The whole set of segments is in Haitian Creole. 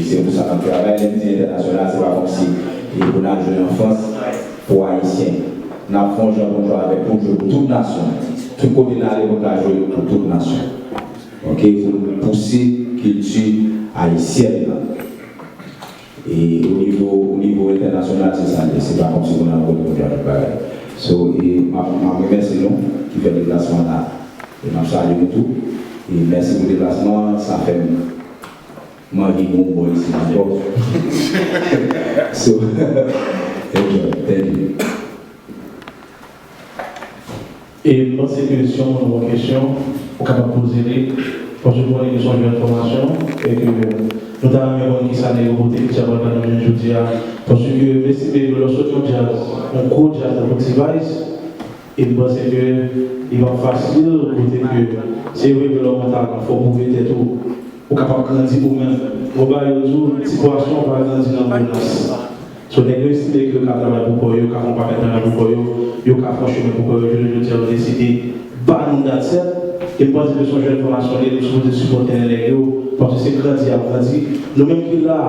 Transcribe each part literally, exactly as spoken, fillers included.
Se pou sa n ap travay. Lè m di entènasyonal, se pa kòmsi e pou n al jwe an Frans pou Ayisyen. N ap fè yon jan pou n jwe avèk, pou n jwe pou tout nasyon. Tout kote n ale, pou n ka jwe pou tout nasyon. Oke, pou n pouse kilti ayisyèn nan. E o nivo, o nivo entènasyonal, se sa l ye. Se pa kòmsi pou n al kote pou n jwe avèk bagay. So, e m ap, m ap remèsye nou ki fè deplasman la. E m ap salye nou tou. E mèsi pou deplasman an, sa fè m manje yon bò isi ankò. So, enjoy. Thank you. E m panse ke si yon moun gen yon kesyon, ou kapab poze li, paske ou konnen ke se yon jèn fòmasyon, e ke nou ta renmen konn kisa nèg yo pote ki djab pral ba nou jounen jodi a. Paske m estime ke lè w sot yon djaz, yon gwo djaz tankou T-Vice, e m panse ke li p ap fasil, kote ke se vre ke lè w gen talan, fò w pwouve tèt ou. Ou kapab grandi ou menm. Gon bagay yo di w, ti pwason pa grandi nan gwo nas. So, nèg yo estime ke yo ka travay pou kò yo, yo ka fè yon pakèt bagay pou kò yo, yo ka fè yon chemen pou kò yo, jounen jodi a, yo deside ba nou dat sèt. E m panse ke se yon jèn fòmasyon li ye, nou sipoze sipòte nèg yo, paske se grandi y ap grandi. Nou menm ki la,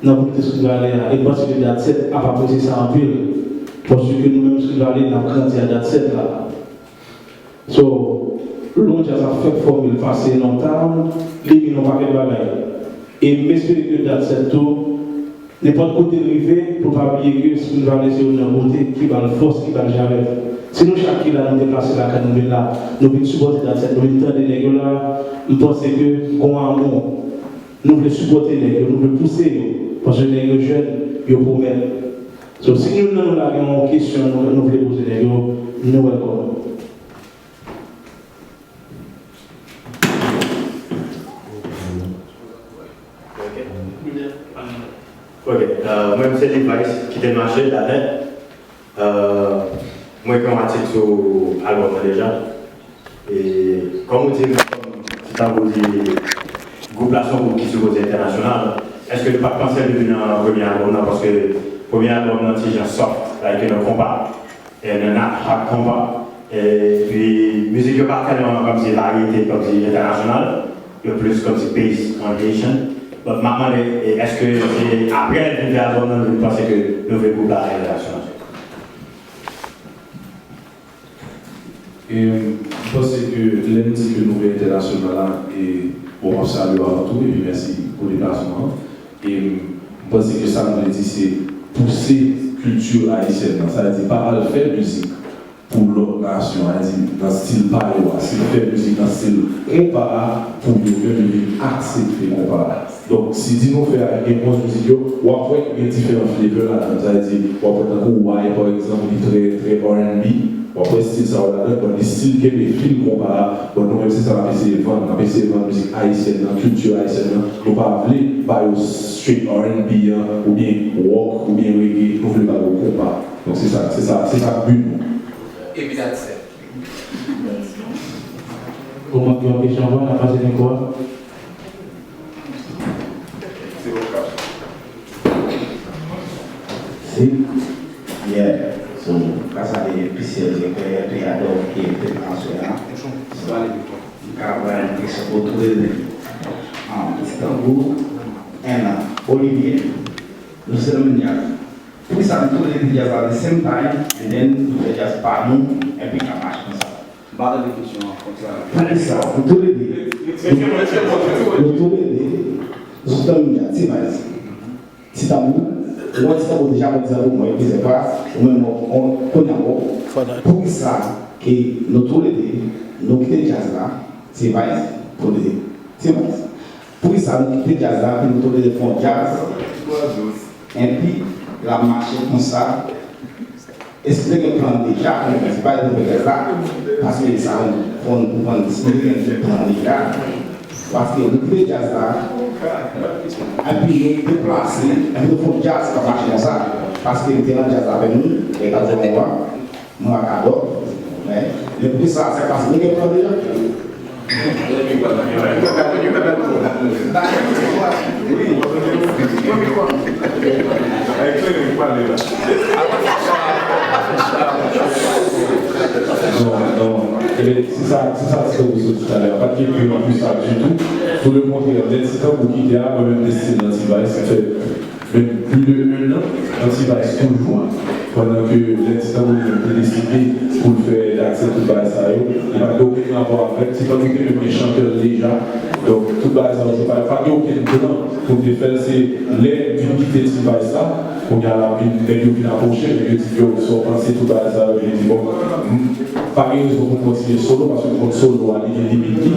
nan kominote Spring Valley a, e m panse ke dat sèt ap apresye sa anpil, paske nou menm Spring Valley, n ap grandi a dat sèt la. So, lè yon djaz ap fèk fòmil pase nan town, li vin yon pakèt bagay. E m espere ke dat sèt tou, nenpòt kote l rive, pou pa bliye ke Spring Valley se youn nan kote ki ba l fòs, ki ba l jarèt. Si nou chak ki la, nou deplase lakay nou vin la, nou vin sipòte dat sèt, nou vin tande nèg yo la, m panse ke gon amou. Nou vle sipòte nèg yo, nou vle pouse yo, paske nèg yo jèn, yo pwomèt. So, si youn nan nou la gen yon kesyon nou, nou vle poze nèg yo, nou welcome. Ok, euh, mwen se Levice, kite mache, la nèt. Euh, mwen gen yon atik sou albòm nan deja. E kòm ou di, kòm ti tanbou di, gwoup la se yon gwoup ki sipoze entènasyonal. Èske nou pa t panse l depi nan premye albòm nan? Paske premye albòm nan ti jan soft, like nan konpa. E nan hard konpa. Epi mizik yo pa tèlman kòmsi varyete kòmsi entènasyonal. Yo plis kòmsi based on Haitian. But m ap mande, e èske se apre lè n fin fè albòm nan, nou vin panse ke nou vle gwoup la entènasyonal? E m panse ke lè n di ke nou vle entènasyonal la, e bon, m ap salye w avan tou, epi mèsi pou deplasman an. E m panse ke sa n vle di se pouse kilti ayisyèn nan, sa vle di pa al fè mizik pou lòt nasyon, sa vle di nan stil pa yo a, si n fè mizik nan stil konpa a, pou yo menm yo vin aksepte konpa a. Donk, si di nou fè a, gen onz mizik yo, w ap wè gen diferan flavor ladan l. Sa vle di, w ap wè tankou Why, pa egzanp, li trè, trè R and B. W ap wè stil sa yo ladan l, but li still kenbe fil konpa a. But nou menm, se sa n ap eseye vann. N ap eseye vann mizik ayisyèn nan, kilti ayisyèn nan. Nou pa vle ba yo straight R and B an, oubyen rock, oubyen reggae. Nou vle ba yo konpa. Donk, se sa, se sa, se sa k bi nou. Epi that's it. Ou manke yon kesyon ankò, n ap pase mikwo a. Si. Yeah. So, grasa de P C L, direktè P A Dov ki te nan aswè a. M ka bay yon kesyon pou tou le de. Ah, ti tanbou, Anna, Olivier, nou se nan menm djaz. Poukisa nou tou le de djaz la the same time, and then nou fè djaz pa nou, epi ka mache konsa? M pa tande kesyon an konsa. Poukisa nou tou le de, nou tou le de, nou sou tanbou djaz, T-Vice. Ti tanbou, ou wè ti tanbou deja mwen di tanbou mwen plizyè fwa, ou menm ou konnen ankò. Poukisa ke nou tou le de, nou kite djaz la, T-Vice, tou le de, T-Vice. Poukisa nou kite djaz la, pou nou tou le de fè yon djaz, enpi l ap mache konsa, Èske te gen plan deja pou nou fè ti bagay pou nou fè djaz la? Paske sa fò nou konprann si te gen plan deja. Paske nou kite djaz la, epi nou deplase, epi nou fè yon djaz k ap mache konsa. Paske nou te nan djaz avè nou, e katreven mwa, mwa kadò, men, men poukisa sa k pase? Nou gen plan deja? Non, non. E se sa, se sa, se sa w sot di talè a. Pa t gen plim pou sa ditou. Pou le kontrè, lè Ti Tanbou kite a, mwen menm m te still nan T-Vice, sa fè menm plis de en an nan T-Vice toujou, pandan ke lè Ti Tanbou li menm te deside pou l fè Dat Sèt tout bagay sa yo, li pa t gen okenn rapò avèk, Ti Tanbou te menm gen chantè l deja, donk tout bagay sa yo, se pa, pa gen okenn plan pou m te fè l, se lè m vin kite T-Vice la, kounye a la, vin, nèg yo vin apwoche m, nèg yo di m, yo, sa w panse tout bagay sa yo, m di, bon, m, pa gen rezon pou m kontinye solo, paske m konn solo a, li gen limit li.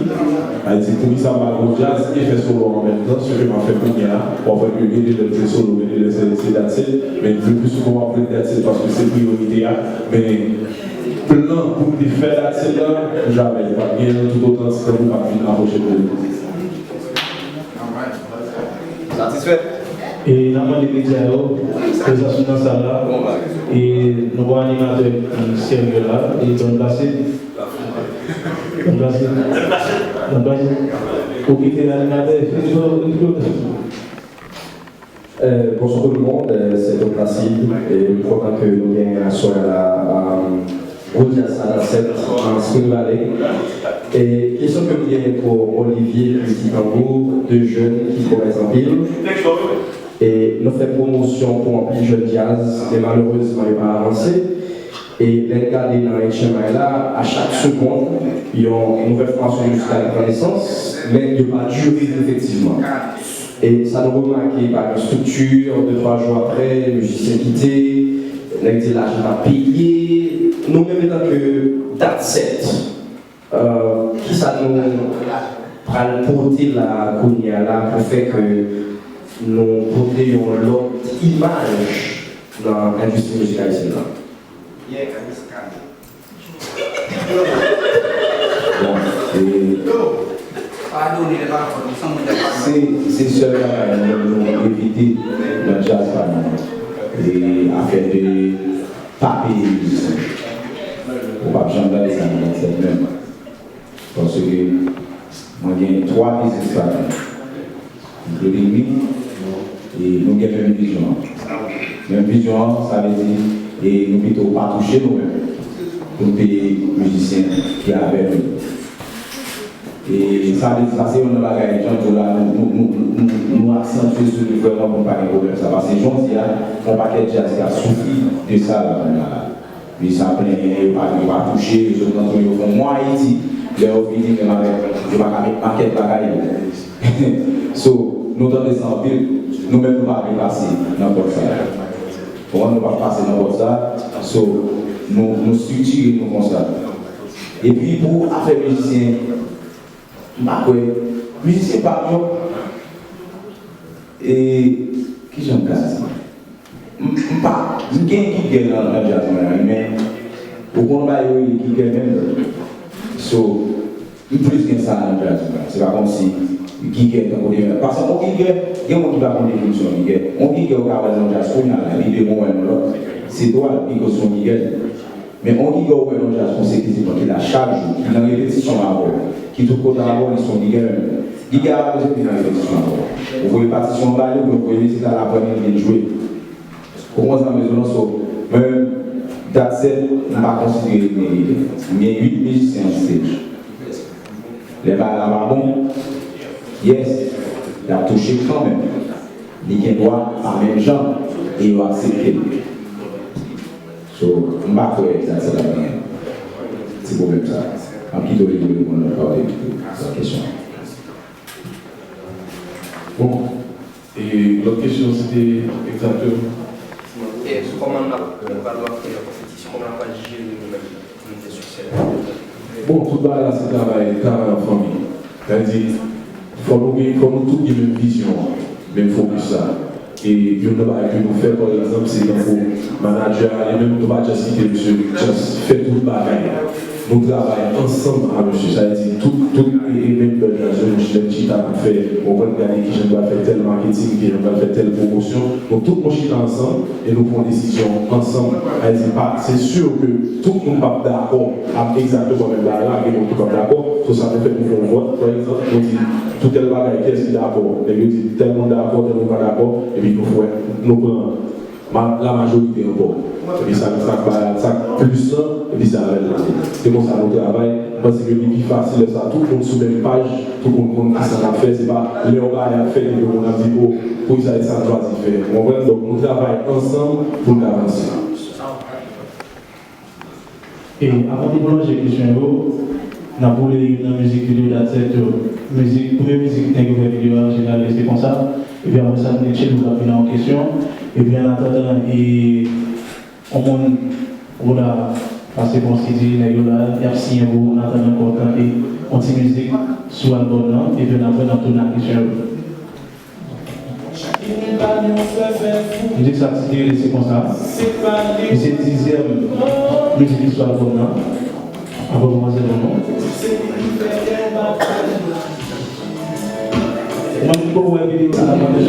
Sa vle di, poukisa m pa al gon djaz e fè solo an menm tan, se ke m ap fè kounye a, w ap wè ke gen de lè m fè solo, gen de lè se, se Dat Sèt, men le pli souvan w ap jwenn Dat Sèt paske se priyorite a, men plan pou m te fè Dat Sèt la, jamè, li pa t gen, toutotan Ti Tanbou pa t vin apwoche m de li. Satisfè? E n ap mande medya yo prezans nou nan sal la. E nou gen yon animatè ki serye la. E Don Placide. Don Placide. Don Placide. Ou kite animatè. Euh, bonjour tout le monde, euh, c'est Don Placide. E m kontan ke nou genyen aswè a la, euh, Rodiasa Dasset an Spring Valley. E kesyon ke m genyen pou Olivier epi Ti Tanbou, de jèn ki pwomèt anpil. E nou fè pwomosyon pou anpil jèn djaz, men malerezman yo pa avanse. E lè n gade nan H M I la, a chak segonn, yon nouvèl fòmasyon mizikal pran nesans, men yo pa dire efektivman. E sa nou remake, pa gen strikti, de twa jou apre, mizisyen kite, nèg di lajan pa peye. Nou menm antanke Dat Sèt, euh, kisa nou pral pote la kounye a la pou fè ke nou pote yon lòt imaj nan endistri mizik ayisyèn nan? Bon, e se, se sèl bagay nou, nou evite nan djaz pa nou. E afè de pa peye mizisyen. Ou p ap janm tande sa nan Dat Sèt menm. Paske mwen gen twa biznis pa nou. Claudine Mille, e nou gen menm vizyon an. Menm vizyon an, sa vle di, e nou pito pa touche nou menm, pou n peye mizisyen ki avè nou yo. E sa vle di, sa se youn nan bagay, jan m di w la, nou, nou, nou, nou, nou aksantye sou li vrèman pou n pa gen pwoblèm sa. Paske jan w di a, gen yon pakèt djaz ki ap soufri de sa la kounye a la. Mizisyen ap plenyen, yo pa, yo pa touche, yo sot nan twou, yo fè yon mwa Ayiti. Lè yo vini menm avèk, yo pa ka met makèt lakay yo. So, nou tande sa anpil, nou menm nou pa vle pase nan pòt sa. Konprann, nou p ap pase nan pòt sa. So, nou, nou estriktire nou konsa. Epi pou afè mizisyen, m pa kwè, mizisyen pa m yo, e, kijan m ka di? M, m pa, m gen gigè nan, nan djaz mwen an, men ou konn bagay yo rele gigè menm. So, m plis gen sa nan djaz mwen an. Se pa kòmsi gigè tankou demen. Paske yon gigè, gen moun ki pa konn definisyon gigè. Yon gigè ou ka wè l nan djaz kounye a la, li demen ou wè l nan lòt. Se twal, li koz se yon gigè. Men yon gigè ou wè nan djaz konsekitivman, ki la chak jou, ki nan repetisyon avè w, ki tout kote avè w, li se yon gigè menm. Gigè a pa bezwen vin nan repetisyon avè w. Ou voye patisyon an ba li, oubyen ou voye mizik la, l aprann li, li vin jwe. Ou konprann sa m bezwen lan? So, mwen menm, Dat Sèt, m pa konsidere m gen gigè. M gen uit mizisyen on stage. Lè bagay la pa bon, yes, y ap touche kanmenm. Li gen dwa pa menm jan, e yo aksepte l. So, m pa kwè sa, sa t ap gen ti pwoblèm sa. M ap kite w libre pou w reponn lòt pawòl epi tou, lòt kesyon. Bon, e lòt kesyon se te egzakteman. E kòman n ap, nou pral wè fè yon konpetisyon, kòman n ap pral jere nou menm pou nou gen siksè? Bon, tout bagay la se travay, travay an fanmi. Sa vle di, fò nou gen, fò nou tout gen menm vizyon an, menm fokis la. E youn nan bagay ke nou fè, pa egzanp, se tankou manadjè a li menm, nou pa just kite misye just fè tout bagay. Nou travay ansanm a misye. Sa vle di, tout, tout e, e menm bèl djaz yo, nou lè n chita n ap fè, ou konprann, gade kijan n pral fè tèl maketing, kijan n pral fè tèl pwomosyon. Nou tout nou chita ansanm e nou pran desizyon ansanm. Sa vle di, pa, se si ke tout moun p ap dakò ak egzakteman menm bagay la, gen moun ki p ap dakò. So sa nou fè, nou fè yon vòt, pa egzanp, nou di, pou tèl bagay, kiyès ki dakò? Nèg yo di tèl moun dakò, tèl moun pa dakò, epi nou fè, nou pran ma- la majorite anpòte. Epi sa, sa k ba, sa k plis lan, epi se avè l l ale. Se konsa nou travay. M panse ke li pi fasil lè sa tout moun sou menm paj, tout moun konn kisa n ap fè. Se pa lè yon bagay ap fèt epi moun ap di, o, poukisa e sa n chwazi fè. Ou konprann? Donk, nou travay ansanm pou n ka vanse. E avan nou pwolonje kesyon yo, n ap woule youn nan mizik videyo Dat Sèt yo. Mizik, premye mizik nèg yo fè videyo a, an jeneral, se konsa. Epi apre sa, nou te tcheke pou n ap vin nan yon kesyon. Epi an atandan, e, yon moun, ou la, pase bon, si di, nèg yo la, y ap siyen pou w, an atandan, pou w tande yon ti mizik sou albòm nan. Epi an apre, n ap tounen nan kesyon yo. Mizik sa titile Se Konsa. Li se dizyèm mizik ki sou albòm nan. Apre manzè nan non. Mwen m poko wè videyo sa la pandan.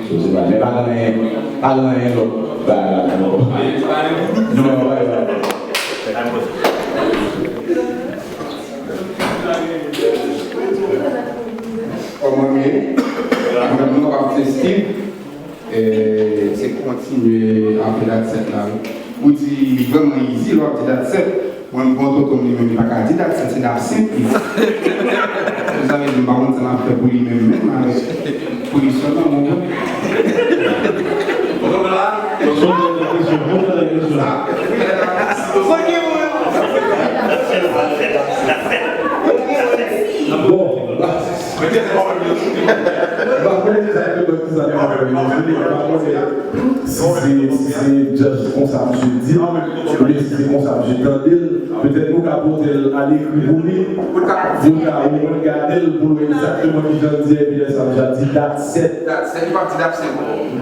Men pa gen anyen, pa gen anyen lòt bagay la non. Non, pa gen. Kòman nou ye? Mwen menm non pa Festiv. E, se kontinye apre Dat Sèt la wi. Ou di vrèman izi lè w ap di Dat Sèt. Mwen m gon tonton m li menm li pa ka di Dat Sèt, se Dat Sent li. Sa vle di m pa konn sa m ap fè pou li menm menm avèk pou li sèlman mwen. Bon. M pa konnen egzakteman kisa n ap fè, men m pa konnen si se, si se just konsa misye di l, oubyen si se konsa misye tande l. Petèt nou ka pote l alekri pou li, pou l ka, ou konn, gade l, pou l wè egzakteman kijan l di, epi lè sa misye ap di Dat Sèt. Dat Sèt, li p ap di Dat Sèt.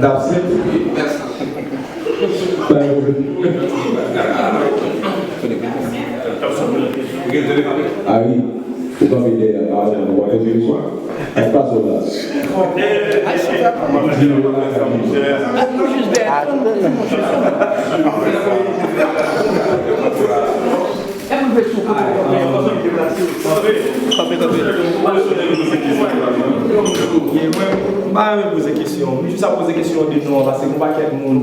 Dat Sèt? Wi, mèsi. Ari, ou kanpe dèyè a, ou pa poze kesyon. Sa k pase w la? Di nou la, sa nou. Kanpe, kanpe. Mwen, m pa renmen poze kesyon. M jis ap poze kesyon de non an, paske gon pakèt moun,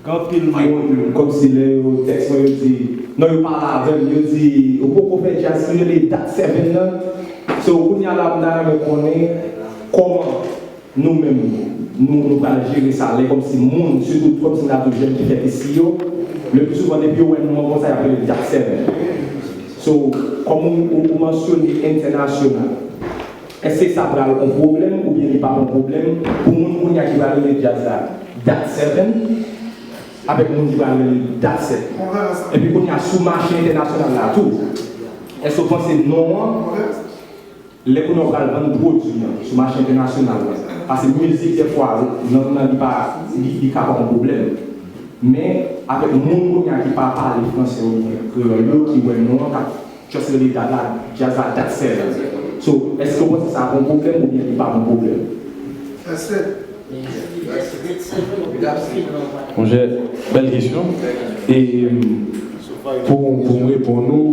gen anpil moun, kòmsi lè yo tèks mwen, yo di, non, yo pale avè m, yo di, ou poko fè djaz ki rele Dat Sèven nan. So, kounye a la, m ta renmen konnen kòman nou menm, nou, nou pral jere sa, lè kòmsi moun, sitou kòmsi n ta di jèn ki fèk isi yo, le pli souvan, depi yo wè non an konsa, y ap rele Dat Sèven. So, kòm ou, ou, ou mansyone entènasyonal, èske sa pral yon pwoblèm oubyen li p ap yon pwoblèm pou moun kounye a ki pral rele djaz la Dat Sèven avèk moun ki pral rele Dat Sèt? Epi kounye a sou mache entènasyonal la tou, èske w panse non an, lè kounye a w pral vann pwodui an sou mache entènasyonal la, paske mizik dèfwa lang nan li pa, li, li ka pa yon pwoblèm. Men avèk moun kounye a ki pa pale franse oubyen kreyòl yo ki wè non an k ap just rele dat la, djaz la Dat Sèven. So, èske w panse sa ap yon pwoblèm oubyen li p ap yon pwoblèm? Monchè, bèl kesyon. E pou, pou m reponn ou,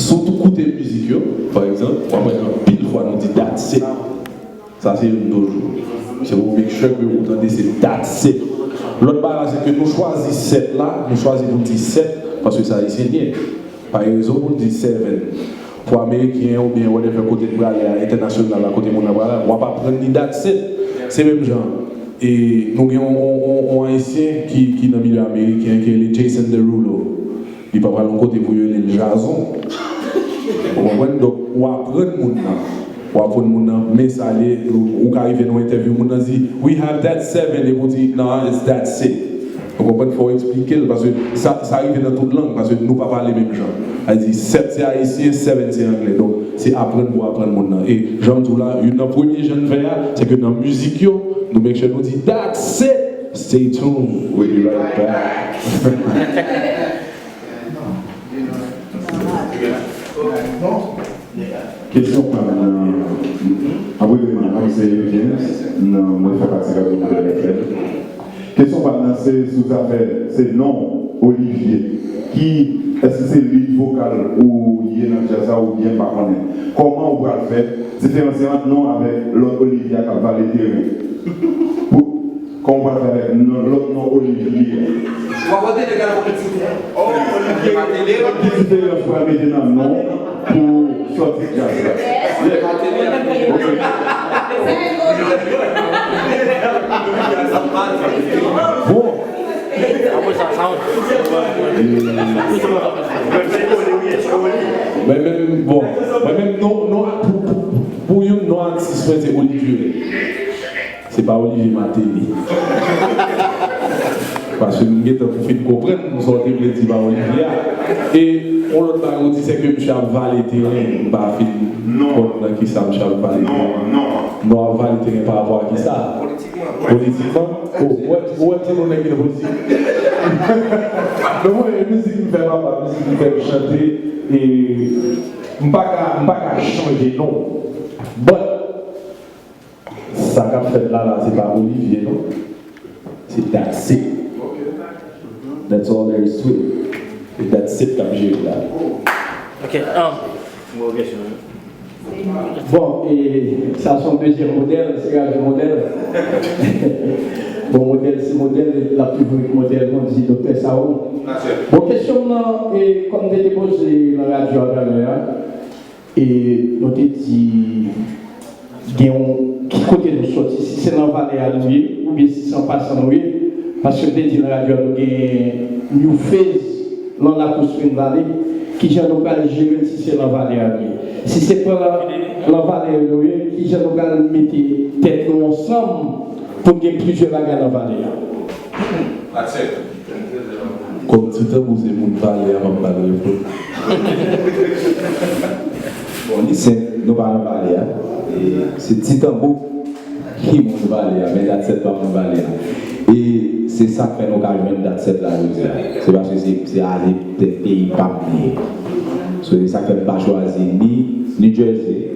si w tou koute mizik yo, pa egzanp, w ap wè anpil fwa nou di Dat Sèt. Sa se youn toujou. Se pou make sure ke ou tande se Dat Sèt. Lòt bagay la, se ke nou chwazi sèt la, nou chwazi pou n di sèt, paske se ayisyen n ye. Pa gen rezon pou n di sèven. Pou ameriken oubyen whatever kote n prale a, entènasyonal la, kote moun nan prale a, w ap aprann li Dat Sèt. Se menm jan. E nou gen yon, yon, yon, yon ayisyen ki, ki nan milye ameriken ki rele Jason Derulo. Li pa pral yon kote pou yo rele l Jazon. Ou konprann? Donk, ou aprann moun nan. Ou aprann moun nan, men sa l ye, ou, ou ka rive nan yon entèvyou, moun nan di, "We have Dat Sèven," epi w di, "No, it's Dat Sèt." Ou konprann? Fò w eksplike l, paske sa, sa rive nan tout lang, paske nou pa pale menm jan. Sa vle di, sèt se ayisyen, sèven se anglè. Donk, se aprann pou w aprann moun nan. E, jan m di w la, youn nan premye jan n fè a, se ke nan mizik yo, nou make sure nou di, "That's it!" Stay tuned, we'll be right back. Kesyon pa m nan, apre m se Eugène, nan mwen fè pati Radyo Modèn F M. Kesyon pa m nan se sou zafè, se non Olivier. Ki, èske se lead vokal ou ye nan djaz la oubyen m pa konnen? Kòman ou pral fè diferansye ant non avèk lòt Olivier a k ap vale teren? Pou, Kòman w pral fè avèk non, lòt non Olivier a? Ki diferans pral mete nan non pou sòti djaz la? Bon. Mwen menm, bon, mwen menm non, non, pou, pou, pou youn non atis mwen se Olivier. Se pa Olivier Martelly. Paske m gentan pou fin konprann sa w te vle di pa Olivier a. E yon lòt bagay ou di, se ke misye ap vale teren, m pa fin konn nan kisa misye ap vale teren. Non, non. Non, ap vale teren pa rapò a kisa? Politikman. Politikman? Oh, ou wè, ou wè ti moun nèg ki nan politik? Non, mwen, e mizik m fè papa, mizik m fè m chante, e m pa ka, m pa ka chanje non. But, sa k ap fèt la, la, se pa Olivier, non. Se That's It. That's all there is to it. E That's It k ap jere la. Ok, um, bon, e sa se yon dezyèm modèl, se radyo modèl. Bon, modèl se modèl, e l ap toujou ret modèl, kon di Doktè Saul. Bon, kesyon m nan, e kòm m te depoze nan radyo a talè a, e nou te di, gen yon, ki kote nou sòti, si se nan valè a nou ye, oubyen si se an pasan nou ye, paske m te di nan radyo a, nou gen New Phase nan Lakou Spring Valley, kijan nou pral jere l si se nan valè a nou ye? Si se pa nan, nan valè a nou ye, kijan nou pral mete tèt nou ansanm pou n gen plizyè bagay nan valè a? Kòm Ti Tanbou se moun valè a, m ap ba l reponn. Bon, li senp, nou pa nan valè a. E se Ti Tanbou ki moun valè a, men That's It pa moun valè a. E se sa k fè nou ka jwenn That's It la jodi a. Se paske se, se ale tèt peyi pa m li ye. So, se sa k fè m pa chwazi ni New Jersey,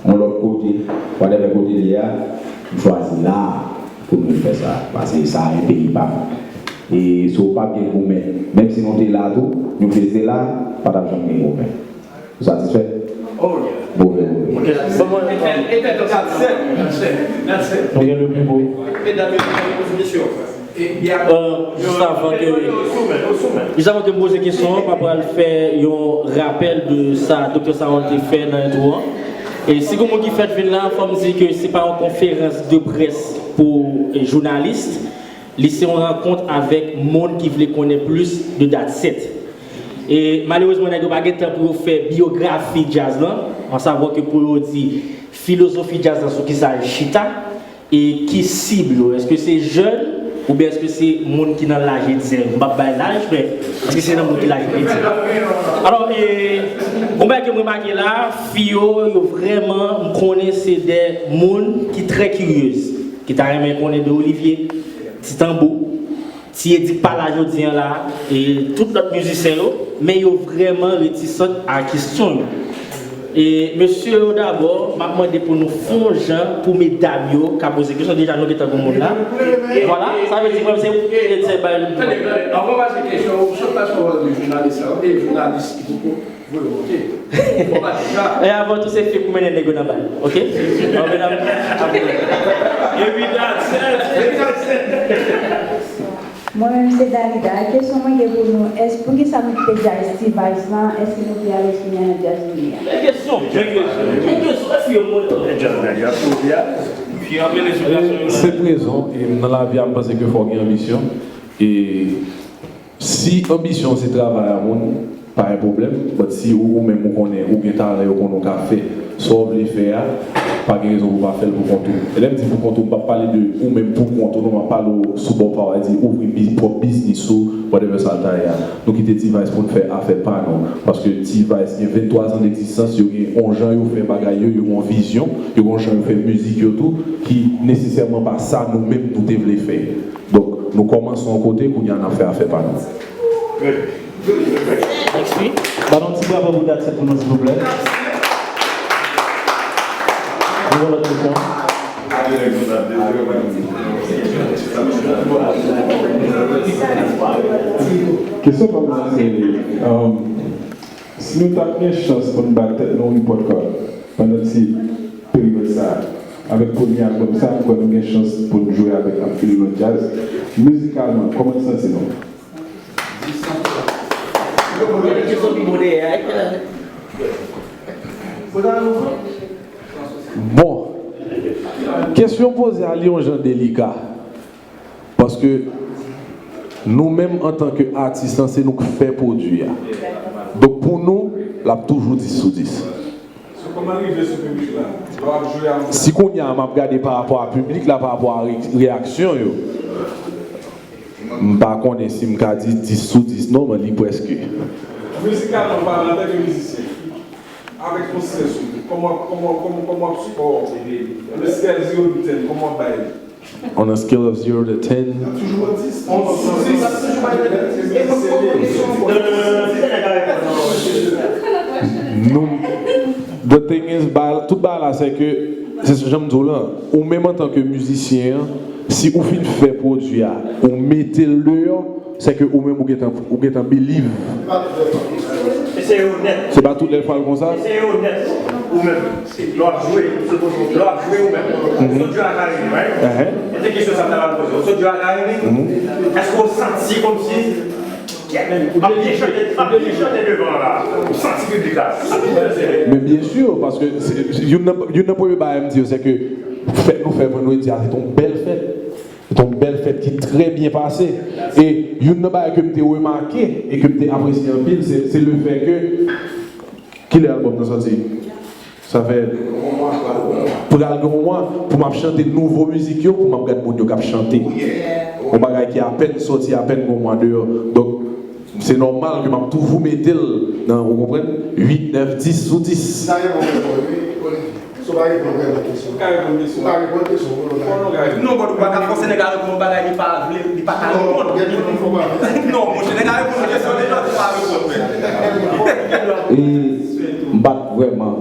yon lòt kote, whatever kote li ye a, m chwazi la a pou nou fè sa. Paske sa a yon peyi pa m. E so, pa gen goumen. Menm si nou te la tou, New Phase te la, pa t ap janm gen goumen. Ou satisfè? Oh, yeah. Move, move. Ok, bon, mwen, e tèt, e tèt, that's it, that's it, that's it. Nou gen le pi bo. Medam yo, poze kesyon. Euh, jis avan ke, jis avan ke m poze kesyon an, m ap pral fè yon rapèl de sa Doktè Saul te fè nan entwo an. E si gen moun ki fèk vin la, fò m di ke se pa yon konferans de près pou, eh, jounalis. Li se yon rankont avèk moun ki vle konnen plis de That's It. E malerezman, nèg yo pa gen tan pou yo fè biyografi djaz lan, ansavwa ke pou yo di filozofi djaz lan sou kisa l chita, e ki sib yo. Èske se jèn, oubyen èske se moun ki nan laj etidyan yo? M p ap bay laj, men èske se nan moun ki laj etidyan? Alò, e, yon bagay ke m remake la, fi yo, yo vrèman, m konnen se de moun ki trè kiryez, ki ta renmen konnen de Olivier, Ti Tanbou, Ti Edi k pa la jodi a la, e tout lòt mizisyen yo, men yo vrèman retisant a kesyon yo. E mesye yo dabò, m ap mande pou nou fè yon jan pou medam yo ka poze kesyon. Deja nou gentan gen moun la. Vwala, sa vle di mwen se ou ki te bay li. Tande, tande, anvan pase kesyon, ou sot pase wòl de jounalis la, ou te jounalis ki poko vle monte. Ou pa deja. E avan tou, se fi pou mennen nèg yo nan bal. Ok? Bon, medam, apre. Epi dat sèt. Mwen menm se Dalida. Kesyon mwen gen pou nou, èske, poukisa nou kite djaz T-Vice lan? Èske nou pi alèz kounye a nan djaz nou ye a? Bèl kesyon. Bèl kesyon. Bèl kesyon. Fi yo mwen. Djaz la, djaz yo pi alèz. Fi yo ap rele sou gason yo. Se prezon, e nan lavi a, m panse ke fò w gen anbisyon. E si anbisyon se travay a moun, pa gen pwoblèm. But si ou, ou menm ou konnen, ou gen talan, yo konnen ou ka fè sa w vle fè a, pa gen rezon pou w pa fè l pou kont ou. E lè m di pou kont ou, m p ap pale de ou menm pou kont ou, non, m ap pale w sou bò pa w, di ouvri bi-, pwòp biznis ou, whatever sa l ta ye a. Nou kite T-Vice pou n fè afè pa nou. Paske T-Vice gen venntwa zan degzistans, yo gen yon jan yo fè bagay yo, yo gen yon vizyon, yo gen yon jan yo fè mizik yo tou, ki nesesèman pa sa nou menm nou te vle fè. Donk, nou kòmanse yon kote, kounye a n ap fè afè pa nou. Mèsi. Ba nou yon ti bravo pou dat sèt pou nou, silvouplè. Nou wè lòt kesyon. Kesyon pa m nan se, um, si nou t ap gen chans pou n bat tèt nou yon pòt kòd pandan ti peryòd sa a, Avèk premye albòm sa, m kwè nou gen chans pou n jwe avèk anpil lòt djaz. Mizikalman, kòman n santi nou? Bon, kesyon poze a li yon jan delika. Paske nou menm antanke atis lan, se nou k fè pwodui a. Donk pou nou, l ap toujou dis sou dis. So, kòman l rive sou piblik la? Lè w ap jwe a yon... Si kounye a m ap gade pa rapò a piblik la, pa rapò a re-, reyaksyon yo, m pa konnen si m ka di dis sou dis non, men li prèske. Mizikalman palan, antanke mizisyen, avèk konsyans ou, kòman, kòman, kòman, kòman w ap sipò, on a scale zero to ten, kòman w ap bay li? On a scale of zero to ten. Nou, the thing is, ba-, tout bagay la, se ke, se jan m di w lan, ou menm antanke mizisyen an, si ou fin fè pwodui a, ou mete l deyò, se ke ou menm ou gentan, ou gentan believe. E se onèt. Se pa tout lè l fè l konsa. E se onèt. Ou menm, lè w ap jwe, lè w ap jwe ou menm. Mhm. Sot jwe ak Ayri, right? Ehe. E se kesyon sa m ta pral poze w. Sot jwe ak Ayri, èske w santi kòmsi w ap byen chante, w ap byen chante devan la? Ou santi piblik la ap byen danse? Men byen si, paske se, se, youn nan, youn nan premye bagay m di yo, se ke fèt nou fè vandredi a, se te yon bèl fèt. Se te yon bèl fèt ki trè byen pase. E youn nan bagay ke m te remake e ke m te apresye anpil, se, se le fè ke, kilè albòm nan sòti? Sa fè pral gen yon mwa pou m ap chante nouvo mizik yo, pou m ap gad moun yo k ap chante. Yon bagay ki apèn sòti, apèn gen yon mwa deyò. Donk, se nòmal ke m ap toujou mete l nan, ou konprann, uit, nèf, dis sou dis. Sa reponn, reponn, wi, wi. So, pa reponn vrèman kesyon. Ou ka reponn kesyon. Ou ka reponn kesyon, ou ka reponn. Non, but ou pa ka fòse nèg la reponn yon bagay li pa vle, li pa ka reponn. Non, monchè, nèg la reponn yon kesyon deja, ou pa reponn, men. E m pa t vrèman,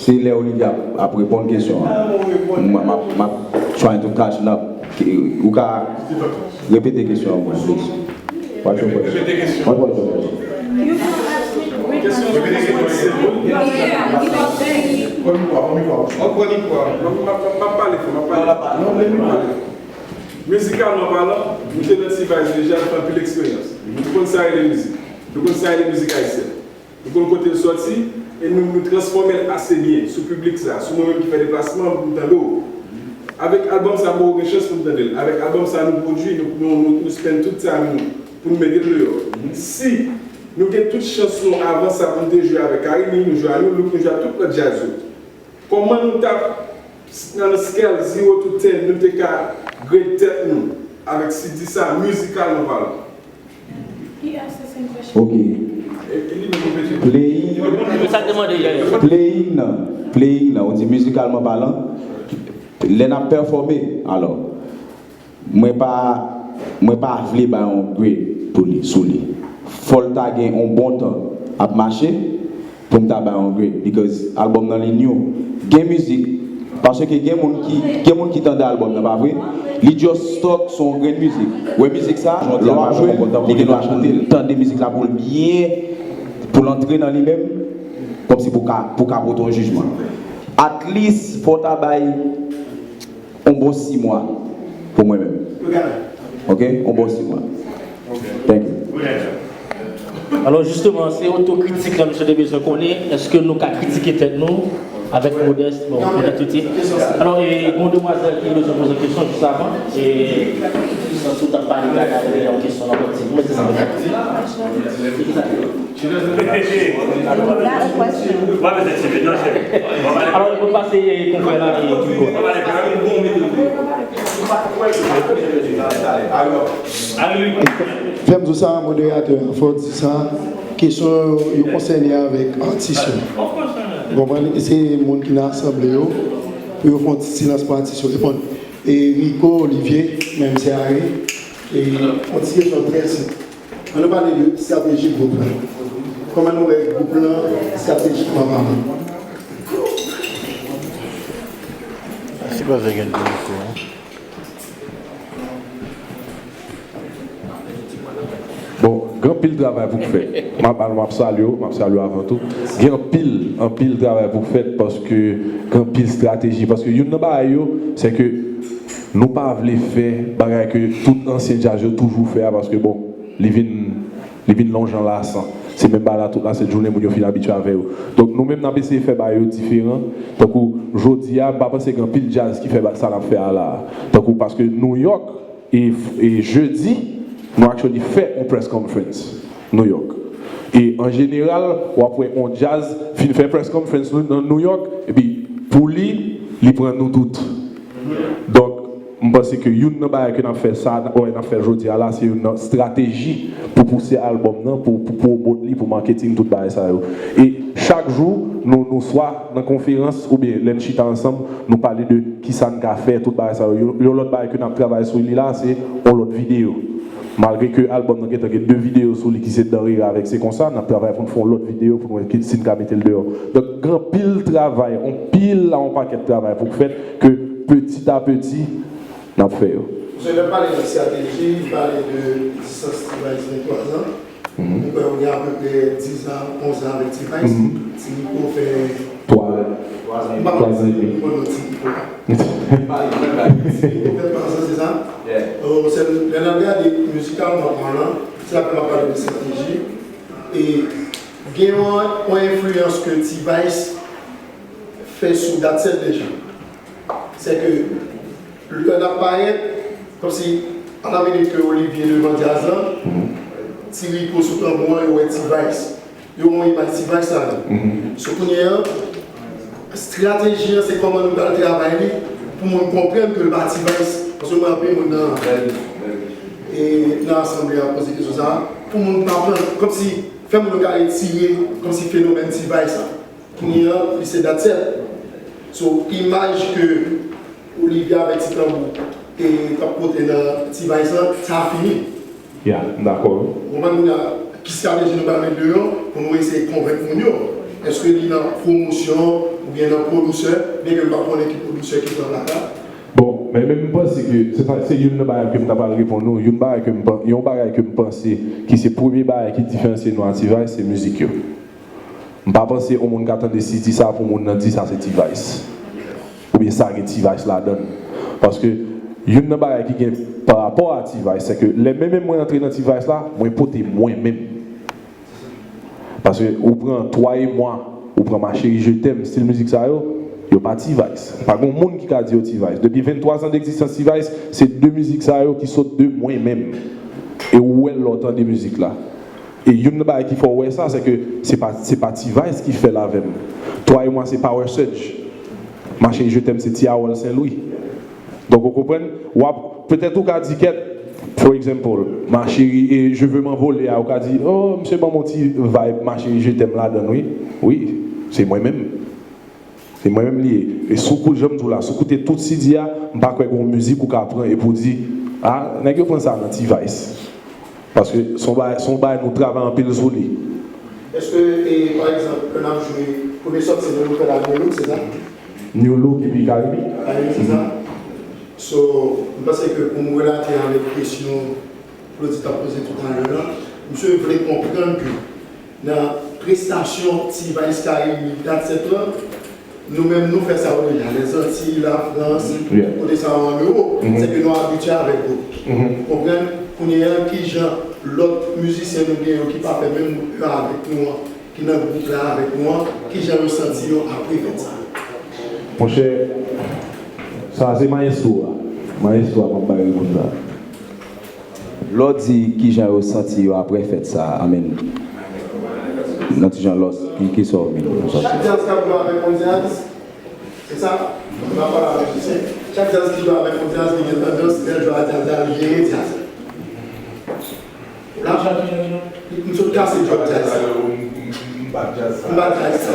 se lè Olivier ap, ap reponn kesyon an. M, m ap, m ap trying to catch up. Ou ka repete kesyon an pou mwen, please? What's your question? Repete kesyon. What was your question? Kesyon an se... Pran mikwo a, pran mikwo a. Pran mikwo a. M ap, m ap pale fò, m ap pale. Non, pale. Mizikalman palan, nou te nan T-Vice deja, nou fè anpil eksperyans. Nou konn sa rele mizik. Nou konn sa rele mizik ayisyèn. Nou konn kote l sòti, e nou, nou transfòme l ase byen sou piblik sa, sou mwen menm ki fè deplasman pou m tande w. Avèk albòm sa, mwen gen chans pou m tande l. Avèk albòm sa nou pwodui, nou, nou, nou, nou spend tout sa nou pou n mete l deyò. Si nou gen tout chans nou avan sa pou n te jwe avèk Carimi, nou jwe a Nu Look, nou jwe a tout lòt djaz yo. Kòman nou t ap, nan scale zero to ten, nou te ka grade tèt nou avèk C D sa, mizikalman palan? He asked the same question. Ok. E, e li menm repete. Playing. Sa k demande yè. Playing nan. Playing nan. Ou di mizikalman palan. Lè n ap pèfòme, alò. Mwen pa, mwen pa vle bay yon grade pou li, sou li. Fò l ta gen yon bon tan ap mache pou m ta bay yon grade, because album nan li new. Gen mizik, paske gen moun ki, gen moun ki tande album nan, pa vre? Li just stuck sou yon grenn mizik. Wè mizik sa, lè w ap jwe l, li gen dwa chante l. Tande mizik la pou l byen, pou l antre nan li menm, kòmsi pou ka, pou ka pote yon jijman. At least, fò w ta bay yon bon sis mwa pou mwen menm. Ok? Yon bon sis mwa. Thank you. Alò, jisteman, se otokritik la misye te bezwen konnen. Èske nou ka kritike tèt nou avèk modès, bon, modès tout ye. Alò, e, gon demwazèl ki bezwen poze kesyon jis avan. E, si w t ap pale, gade yon kesyon nan pati. Mwen se sa mwen ap di. Alò, nou pase konfè la, e, Hugo. Fè m di w sa, moderatè, fò w di sa, kesyon yo konsène avèk atis yo. Ou konprann? E se moun ki nan asanble yo, pou yo fè yon ti silans pou atis yo reponn. E Rico, Olivier, menm se Harry, e yon ti kesyon trè senp. Ann nou pale de estrateji gwoup lan. Kòman nou wè gwoup lan estratejikman palan? Si pa vle gen de mikwo, hein. Bon, Gen anpil travay pou k fèt. M ap, m ap salye w, m ap salye w avan tou. Gen anpil, anpil travay pou k fèt paske gen anpil estrateji. Paske youn nan bagay yo, se ke nou pa vle fè bagay ke tout ansyen djaz yo toujou fè a, paske bon, li vin, li vin yon jan lasan. Se menm bagay la tout la sent jounen, moun yo fin abitye avè yo. Donk nou menm n ap eseye fè bagay yo diferan. Tankou jodi a, m pa panse gen anpil djaz ki fè ba-, sa n ap fè a la a. Tankou paske New York, e, e jedi, nou actually fè yon press conference New York. E an jeneral, w ap wè yon djaz fin fè press conference nou nan New York, epi pou li, li pran nou tout. Donk, m panse ke youn nan bagay ke n ap fè sa, wè, n ap fè jodi a la, se youn nan estrateji pou pouse albòm nan, pou, pou pwomot li, pou marketing, tout bagay sa yo. E chak jou, nou, nou swa nan konferans, oubyen lè n chita ansanm, nou pale de kisa n ka fè, tout bagay sa yo. Yon, yon lòt bagay ke n ap travay sou li la, se yon lòt videyo. Malgre ke albòm nan gentan gen de videyo sou li ki se Danrira avèk Se Konsa, n ap travay pou n fè yon lòt videyo pou n wè ki, si n ka mete l deyò. Donk, gen anpil travay, anpil la, yon pakèt travay pou k fèt ke peti a peti, n ap fè yo. Misye lè pale de estrateji, li pale de egzistans T-Vice vennntwa zan. Nou kwè ou gen apeprè diz an, onz an avèk T-Vice. Ti Rico fè twa, twa zan edmi. Ti Rico fè twa zan, se sa? Oh, se, lè n ap gade mizikalman palan, se la ke n ap pale de estrateji. E gen yon, yon enfliyans ke T-Vice fè sou Dat Sèt deja. Se ke lè n ap parèt, kòmsi, a la minit ke Olivier devan djaz lan, Ti Rico sou tanbou an, yo wè T-Vice. Yo wè yon imaj T-Vice ladan. So, kounye a, estrateji an, se kòman nou pral travay li pou moun konprann ke l pa T-Vice. Paske mwen, anpil moun nan, e, nan asanble a poze kesyon sa a, pou moun pa pran, kòmsi, fè moun yo ka retire, kòmsi fenomèn T-Vice la. Kounye a, li se Dat Sèt. So, imaj ke Olivier avèk Ti Tanbou e t ap pote nan T-Vice lan, sa a fini. Ya, m dakò. Ou konprann kounye a, ki estrateji nou pral met deyò pou nou eseye konvenk moun yo? Èske li nan pwomosyon oubyen nan pwodisè? Byenke m pa konnen ki pwodisè ki pran plak la. Bon, men, men m panse ke se pa, se youn nan bagay ke m ta pral reponn ou, youn bagay ke m pan-, yon bagay ke m panse ki se premye bagay ki diferansye nou a T-Vice, se mizik yo. M pa panse yon moun ka tande C D sa pou moun nan di sa se T-Vice. Oubyen sa gen T-Vice ladan l. Paske youn nan bagay ki gen pa rapò a T-Vice, se ke lè menm mwen antre nan T-Vice la, mwen pote mwen menm. Paske ou pran Toi et moi, ou pran Ma chérie je t'aime, stil mizik sa yo, yo pa T-Vice. Pa gen moun ki ka di yo T-Vice. Depi venntwa zan degzistans T-Vice, se de mizik sa yo ki sot de mwen menm. E ou wè l lè w tande mizik la. E youn nan bagay ki fè w wè sa, se ke se pa, se pa T-Vice ki fè l avè m. Toi et moi se Power Surge. Ma chérie je t'aime se Ti Harold Saint Louis. Donk, ou konprann? W ap, petèt ou ka di kèt, for example, Ma chérie, e Je veux m'envoler a, ou ka di, oh, misye ban m yon ti vibe Ma chérie je t'aime ladan l, wi. Wi, se mwen menm. Se mwen menm li ye. E si w koute, jan m di w la, si w koute tout C D a, m pa kwè gen yon mizik ou ka pran epi w di, ah, nèg yo pran sa nan T-Vice. Paske se yon bagay, se yon bagay nou travay anpil sou li. Èske, e, pa egzanp, lè n ap jwe, premye sòti nou, nou fè la New Look, se sa? New Look epi Karibi. Karibi, se sa? So, m panse ke pou m relate avèk kesyon Claudy t ap poze toutalè la, misye vle konprann ke nan prestasyon T-Vice Karibi Dat Sèt lan, nou menm nou fè sa yo deja, Lèzantiy, Lafrans, kote sa yo an Ewòp, se ke nou abitye avèk yo. Konprann? Kounye a, kijan lòt mizisyen nou gen yo ki pa fè menm gwoup la avèk nou an, ki nan gwoup la avèk nou an, kijan yo santi yo apre fèt sa? Monchè, sa se mayestwo a. Mayestwo a k ap bay repons sa. Lè w di kijan yo santi yo apre fèt sa a, I mean, nan ti jan lòs, ki, ki sa w mean nan sa w di? Chak djaz k ap jwe avèk yon djaz, se sa, m ap pale avèk misye. Chak djaz ki jwe avèk yon djaz, li gen tandans, lè l jwe a djaz la, li jere djaz la. La, m sot kase djòb djaz sa. M bat djaz sa. M bat djaz sa.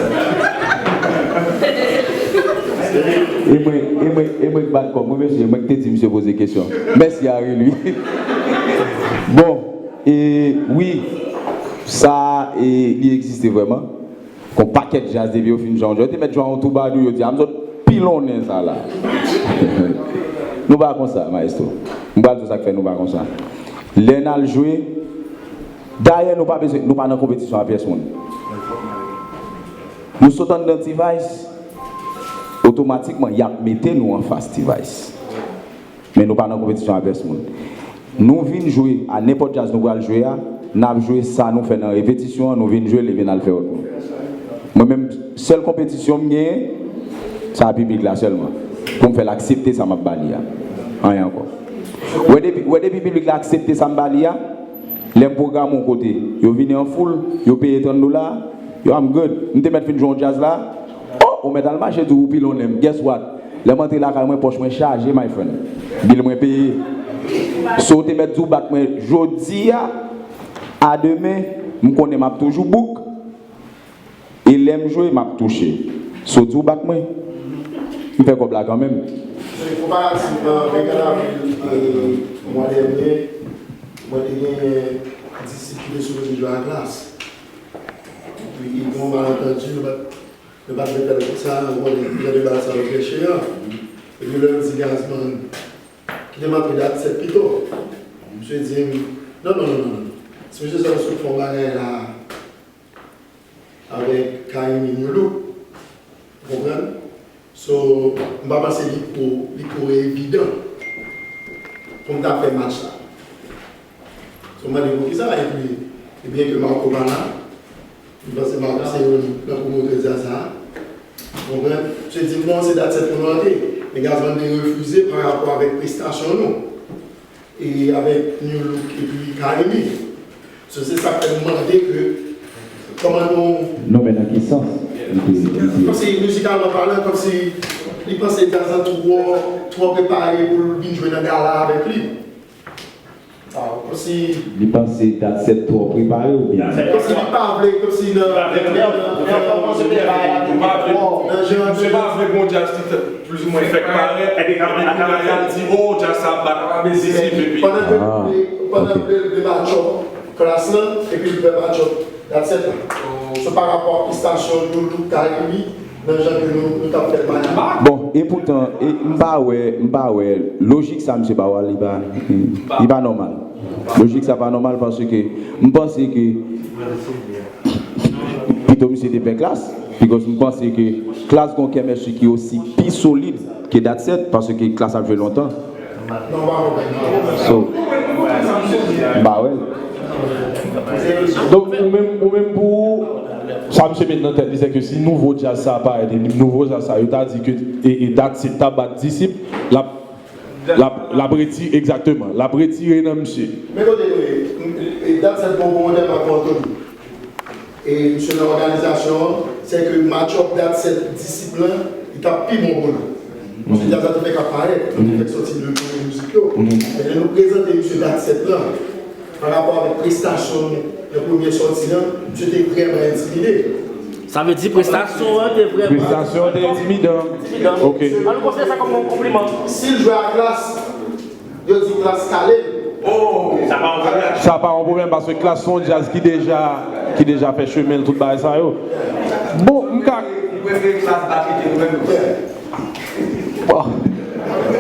E mwen, e mwen, e mwen k bat kò m, wi, mesye, mwen k te di misye poze kesyon. Mèsi, Harry, wi. Bon, e, wi, sa, e, li egziste vrèman. Gon pakèt djaz depi yo fin jwe yon djaz. Yo te mèt jwe yon twoubadou, yo di, "A, m sot pilonnen sa la." Nou pa konsa, mayestwo. M pral di w sa k fè nou pa konsa. Lè n al jwe, Dayè, nou pa bezwen, nou pa nan konpetisyon a pyès moun. Nou sot anndan T-Vice, otomatikman, y ap mete nou anfas T-Vice. Men nou pa nan konpetisyon a pyès moun. Nou vin jwe a nenpòt djaz nou pral jwe a, n ap jwe sa nou fè nan repetisyon an, nou vin jwe l, li vin al fè wòt nou. Mwen menm, sèl konpetisyon m genyen, se a piblik la sèlman. Pou m fè l aksepte sa m ap ba li a. Anyen ankò. Wè depi, wè depi piblik la aksepte sa m ba li a, lè m pwograme yon kote, yo vini an foul, yo peye trant dola, yo, I'm good. M te mèt fin jwe yon djaz la, oh, ou mèt al mache di w pi lonnen m. Guess what? Lè m antre lakay mwen, pòch mwen chaje, my friend. Bil mwen peye. So, w te mèt di w bat mwen jodi a, a demen, m konnen m ap toujou book. E lè m jwe, m ap touche. So, di w bat mwen. M fè kòb la kanmenm. Se konparativman, Vega Lavil, e, mwa dènye, mwen te genyen disip ki te sipoze jwe a Klass. Epi, gen yon malantandi, nou pa t, nou pa t vle fè l konsa, ou konnen, jan de bagay sa yo trè chè an. Epi lè l di Gazman, kite m antre dat sèt pito. Misye di m, non, non, non, non, non. Si misye sot fè yon bagay la, avèk Carimi New Look. Ou konprann? So, m pa panse li twò, li twò evidan pou m ta fè match la. So, m mande poukisa, epi, ebyen ke Marco pa la, m panse Marco se youn nan pwomotè djaz sa. Ou konprann? Misye di m non, se dat sèt pou nou antre. Men Gazman te refize pa rapò avèk prestasyon nou. E avèk New Look epi Carimi. So, se sa k fè m mande ke kòman nou. Non, men nan ki sans? Li te, li te. Kòmsi, mizikalman palan, kòmsi li panse djaz la twò, twò prepare pou l vin jwe nan gala avèk li. Ah, kòmsi. Li panse dat sèt twò prepare oubyen? Kòmsi li pa vle, kòmsi nan, nan, nan, nan jan. Misye pa vle bon djaz ki te plizoumwen fèk parèt, epi kounye a y ap di, oh, djaz sa ap bat disip, epi. Pandan ke, pandan ke l vle match up Klass lan, epi l fè match up dat sèt la. So, pa rapò a prestasyon New Look Carimi, nan jan ke nou, nou t ap fè l Miami. Bon, e poutan, e m pa wè, m pa wè, lojik sa misye ba w a, li pa, li pa nòmal. Lojik sa pa nòmal paske m panse ke pito misye te fè Klass, because m panse ke Klass gon chemistry ki osi pi solid ke dat sèt, paske Klass ap jwe lontan. So, m pa wè l. Donk, ou menm, ou menm pou ou, sa misye met nan tèt li, se ke si nouvo djaz sa parèt, e nouvo djaz sa, yo ta di ke, e, e dat sèt ta bat disip, l ap, l ap, l ap retire, egzakteman, l ap retire nan misye. Men kote nou ye, e, dat sèt bon pou Wonder Marco Anthony. E misye nan òganizasyon an, se ke match up dat sèt disip lan, li t ap pi bon pou nou. Paske djaz la te fèk ap parèt, li te fèk sòti de premye mizik yo. Men lè nou prezante misye dat sèt lan, pa rapò avèk prestasyon nou nan premye sòti an, misye te vrèman entimide. Sa vle di prestasyon an te vrèman. Prestasyon an te entimidan. Entimidan. Ok. An nou konsidere sa kòm yon konpliman. Si l jwe a Klass, yo di Klass kale l. Oh, sa pa yon pwoblèm. Sa pa yon pwoblèm paske Klass se yon djaz ki deja, ki deja fè chemen l, tout bagay sa yo. Bon, m ka. Li prefere Klass bat li ke nou menm. Bon.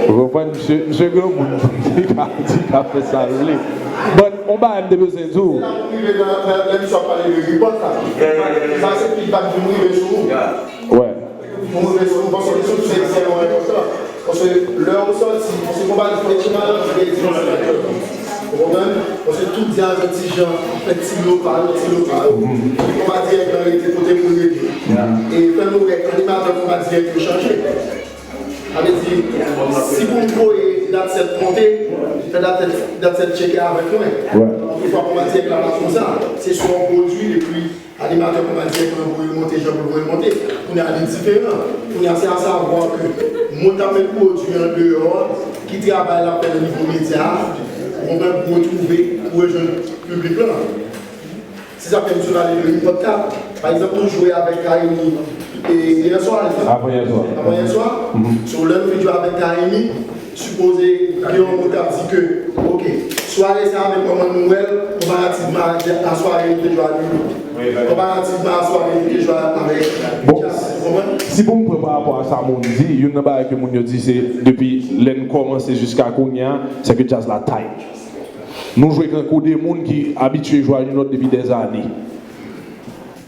Ou konprann, misye, misye granmoun. Li ka, li ka fè sa l vle. But, on bagay m te bezwen di w. Se la pou m rive nan, nan, nan emisyon ap pale de report la. Sa se feedback ki vin rive sou ou. Wè. Pou move sou ou, paske sou se, se yon enpòtan. Paske lè ou sòti, paske konpa di fè ti malè, se di. Ou konprann? Paske tout djaz an ti jan, fè ti lo pa yo, ti lo pa yo. Konpa dirèk lan rete kote pou l rete. E fè nou wè, animatè konpa dirèk yo chanje. Sa vle di, si pou m voye dat sèt monte, fè dat sèt, dat sèt tcheke avèk mwen. Wè. Ankò fwa, konpa dirèk la pa konsa. Se swa w pwodui, epi animatè konpa dirèk lan voye l monte jan pou l voye l monte. Kounye a li diferan. Kounye a se asavwa ke moun k ap met pwodui an deyò a, ki travay l ap fè nan nivo medya a, ou konprann, pou retwouve, pou rejwenn piblik lan. Se sa k fè misye pale de report la. Pa egzanp, nou jwe avèk Carimi, e, yè swa, e sa? Avan yè swa. Avan yè swa. So, lè nou fin jwe avèk Carimi, sipoze gen yon moun k ap di ke, ok, sware sa a, men kòman nou wè l, konparativman a, a sware nou te jwe a New Look. Konparativman a sware nou te jwe avèk Bon, Jazz, ou konprann? Si pou m pran pa rapò a sa moun di, youn nan bagay ke moun yo di se depi lè n kòmanse jiska kounye a, se ke djaz la tight. Nou jwe tankou de moun ki abitye jwe a yon nòt depi dèzane.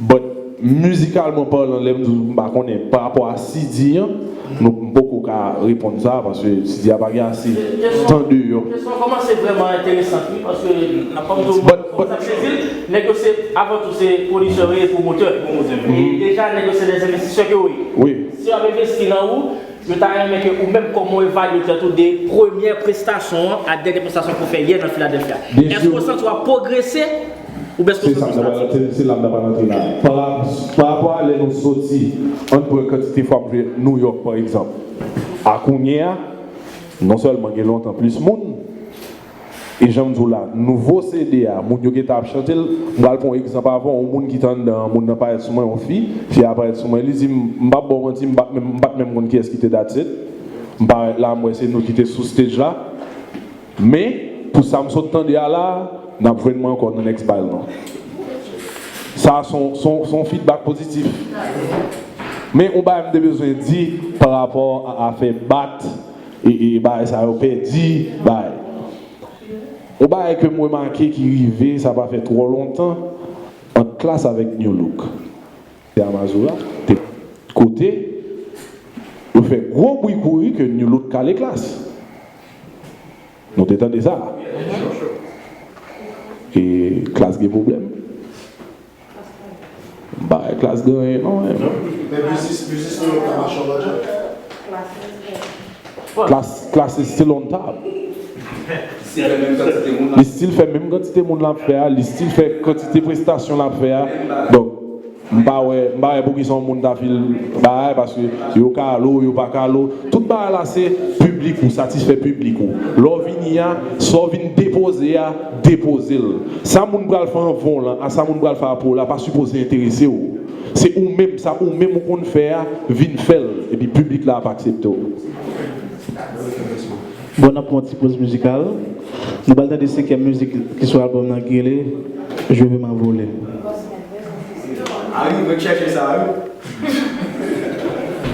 But, mizikalman palan, lè m di w m pa konnen, pa rapò a C D an, nou, m poko ka reponn sa, paske C D a pa gen ase tan deyò. Kesyon an kòmanse vrèman enteresan, wi, paske n ap fè m di w, But, but, sa sezi l, nèg yo se, avan tou, se pwodiktè yo ye, pwomotè. E deja, nèg yo se de envestisè ke yo ye. Wi. Si yo ap envesti nan ou, yo ta renmen ke ou menm kòman w evalye tèt ou de premyè prestasyon an a dènyè prestasyon ke w fè yè nan Philadelphia. Èske w santi w ap pwogrese oubyen èske w santi w statik? Se la m ta pral antre la. Pa, pa rapò a lè nou soti, ann pran kantite fwa m jwe New York, pa egzanp. A kounye a, non sèlman gen lontan plis moun, e jan m di w la, nouvo C D a, moun yo gentan ap chante l. M pral pran yon egzanp avan, yon moun ki t anndan an, moun nan parèt sou mwen, yon fi, fi a parèt sou mwen, li di m, m p ap ba w manti, m pa t menm, m pa t menm konn kiyès ki te That's It. M parèt la, m wè se nou ki te sou stage la. Men, pou sa m sot tande a la, n ap jwenn mwen ankò nan next battle lan. Sa, se yon, se yon, se yon feedback pozitif. Men, yon bagay m te bezwen di pa rapò a afè bat, e, e bagay sa yo pèdi, bagay. Yon bagay ke m remake ki rive, sa pa fè twò lontan, ant Klass avèk New Look. Se a Mazora, te kote yo fè gwo bri kouri ke New Look kale Klass. Nou te tande sa. E Klass gen pwoblèm. M pa wè Klass gen anyen non, men. Men biznis, biznis nou yo ka mache yon lòt jan. Klass, Klass is still on top. Li still fè menm kantite moun l ap fè a, li still fè kantite prestasyon l ap fè a. Donk, m pa wè, m pa wè poukisa yon moun ta fil bagay, paske yo kale w, yo pa kale w. Tout bagay la se piblik ou, satisfè piblik ou. Lè w vini a, sa w vin depoze a, depoze l. Sa moun pral fè anvan w lan, a sa moun pral fè apre w la, pa sipoze enterese w. Se ou menm, sa ou menm ou konn fè a, vin fè l, epi piblik la ap aksepte w. Bon, n ap pran yon ti poz mizikal. Nou pral tande senkyèm mizik ki sou albòm nan ki rele Je veux m'envoler. Ari, mwen chèche sa, wi.